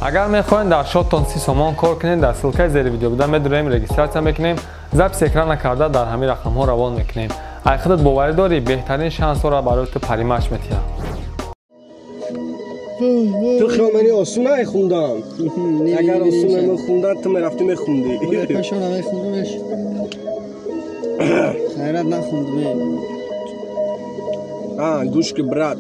Агар мехоҳед дар шоттон 30 сомон кор кунед, дар ссылкаи зери видео буда медуроем, регистрация мекунем, запись экрана карда дар ҳамин рақамҳо равон мекунем. Ай худат боварӣ дорӣ, беҳтарин шансҳоро барои ту Париматч метиҳад. Ту хиёл мени осон ай хундан. Агар осон мехундан, ту мерафтӣ мехундӣ. Пешона мехундумеш. Хайрат нахундум. А, гӯш ки, брат.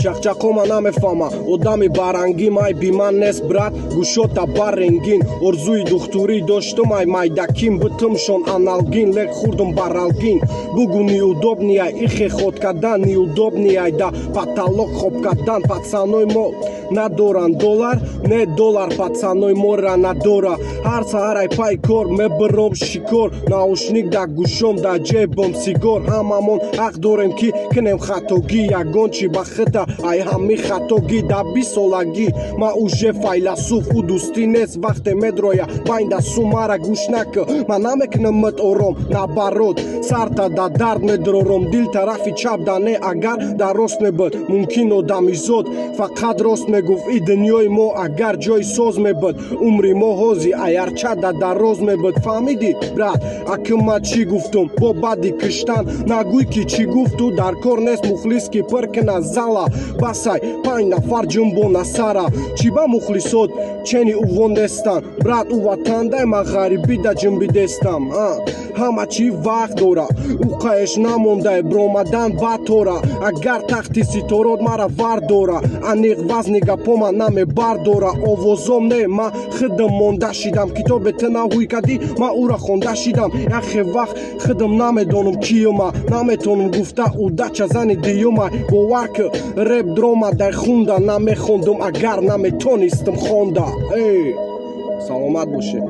Чақчақома намефаҳма, одами барангим ай биман нест, брат, гӯшота барренгин. Орзуи духтурӣ доштум ай майдаким, битумшон аналгин, лек хурдум баралгин. Бугу, неудобный ай ихе ход кардан, неудобный ай да потолок хоб кардан. Пацаной мо надоранд доллар, не доллар пацаной мора надора. Ҳар саҳар ай пай кор мебиром шикор, наушник да гӯшом, да ҷебом сигор. Ҳамамон ҳақ дорем, ки кунем хатогӣ, ягон чи ба хита ай ҳами хатогӣ. Да 20 солагӣ ма уже файласуф, ӯ дӯстӣ нест вақте медроя байнда су. Мара гӯш накӣ, ман намекунамат ором, наоборот, сарта да дард медрором. Дил тарафи чап да не, агар дар рост мебуд, мумкин одамизод фақат рост мегуфт. И дунёи мо агар ҷои соз мебуд, умри мо ҳози аярча да дароз мебуд. Фаҳмидӣ, брат, акӣ ман чӣ гуфтум? Бо баъди киштан нагӯй, ки чӣ гуфту. Дар кор нест мухлис, ки пир кина зала, басай панҷ нафар ҷунбона сара. Чӣ ба мухлисот чени увон нестанд, брат? Ӯ ватандай, ман ғарибӣ да ҷунбидестам. Ҳама чӣ вақт дора, ӯ қаеш намондай бромадан батора. Агар тахти ситорот мара вардора, аниқ вазни гапома намебардора. Овозом не, ман худам монда шидам. Китобе ту наҳӯй кардӣ, ман ӯра хонда шидам. Яхе вақт худам намедонам киюма, наметонам гуфта удача зани дуюма. Бовар ки, реп дрома дай хунда намехондум, агар наметонистам хонда. Эй, саломат бошед.